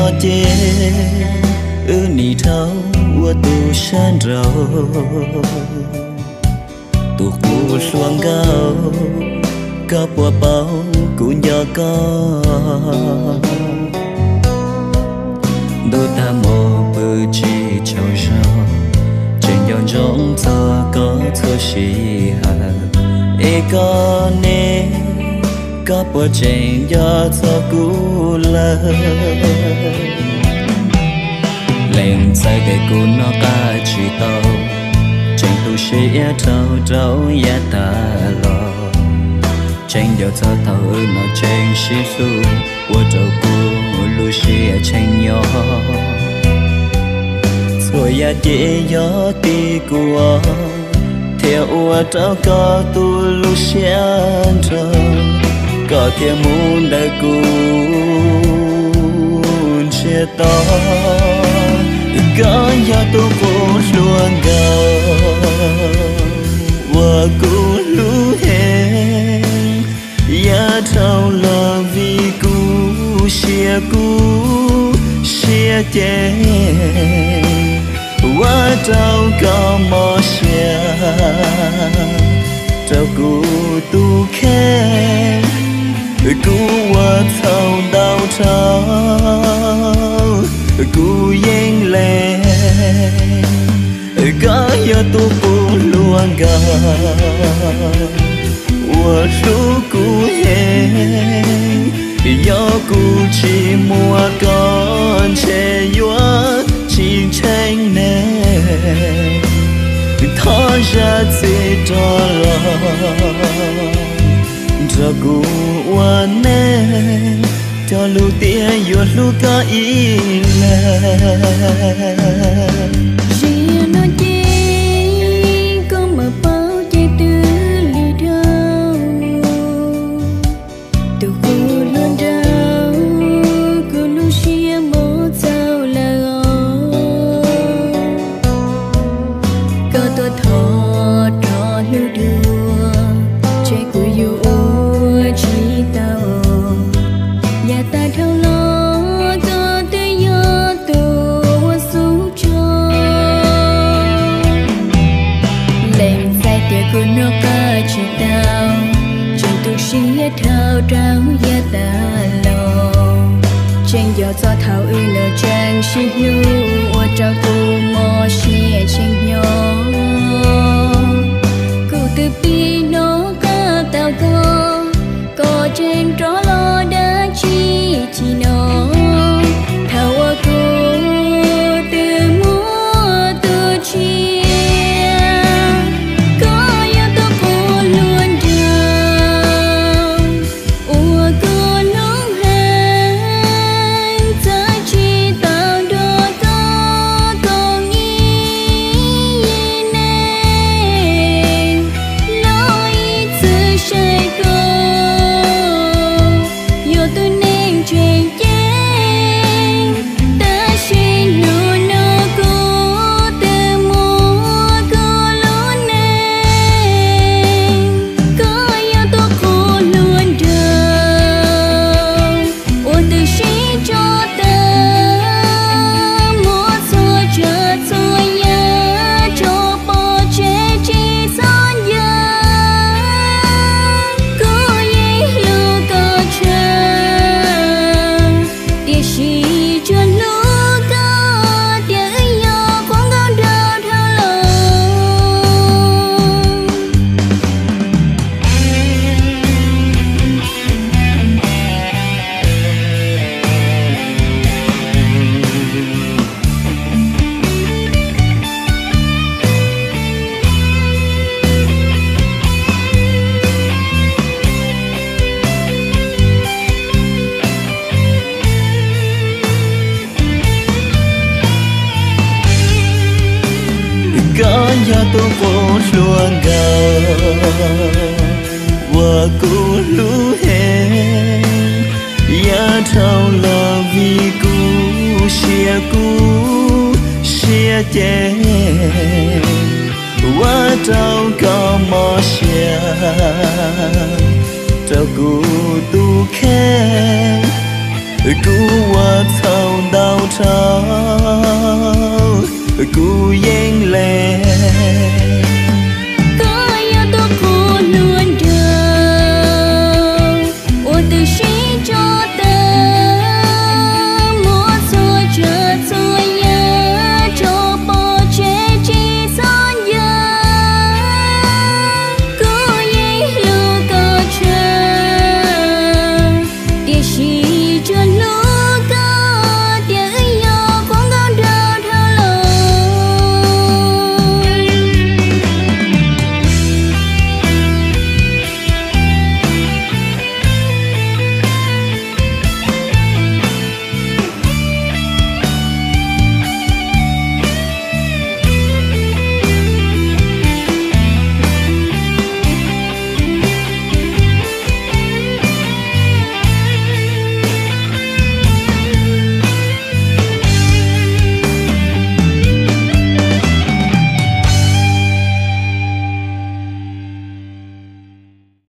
Ces wb nim dhau ua tus sab nraud. Tus qub hluas nkauj, koj puas paub kuv nco koj? Ntuj tag hmo pw tsis tsaug zog, tseem nco ntsoov txog koj txhua sij hawm. Es koj ne, koj puas tseem nco txog kuv lawm? Lees txais tias kuv noj qab tsis tau, tseem tu siab dhau rau yav tas los. Tseem nco txog thaum wb no tseem sib hlub, ua rau kuv lub siab tshee nyob. Txhua yam ces yog tim kuv thiaj ua rau koj tu lub siab nrho, koj thiaj mus ntawm kuv ntsiag to. Koj yog tus qub hluas nkauj uas kuv hlub heev, yav dhau los vim kuv siab kuv siab ces ua rau koj mob siab rau kuv tus kheej. Kuv ua txhaum ntau dhau, kuv yeej lees. Koj yog tus qub hluas nkauj uas hlub kuv heev, yog kuv tsis muaj koj ntshe yuav tsis ntseeg ne. Thov zam txim rov los nrog kuv ua neej, cog lus tias yuav hlub koj ib leeg. Zaum no ces koj mam paub ces twb lig dhau. Tus qub hluas nraug, kuv lub siab mob txaus lawm os. Koj tuaj thov rov hlub dua, ntshe kuv yuav ua tsis tau. Yav tas dhau los koj twb yog tus uas xub tso. Lees txais tias kuv noj qab tsis tau, tseem tu siab dhau rau yav tas los. Tseem nco txog thaum wb los tseem sib hlub, ua rau kuv mob siab tshee nyob. Kuv twb pib hnov qab tau koj, koj tseem rov los dab tsi tsis hnov. Thaum uas kuv twb muaj tus tshiab, koj yog tus qub hluas nraug uas kuv hlub heev, txawm tsis tau nrog koj koom ib yig neeg los ib txwm saib koj yog tus neeg tseem ceeb. Tab sis hnub no kuv twb muaj kuv lub neej, koj yog tus qub hluas nraug uas twb sib tso tawm, muab txhua tsav txhua yam tso pov tseg tsis txhob ncaim. Kuv yeej hlub koj tshaj, tiam sis tsuas hlub koj tias wb yog qub nkauj nraug dhau los. Koj yog tus qub hluas nkauj uas kuv hlub heev, yav dhau los vim kuv siab kuv siab ces ua rau koj mob siab rau kuv tus kheej. Kuv ua txhaum ntau dhau, kuv yeej lem.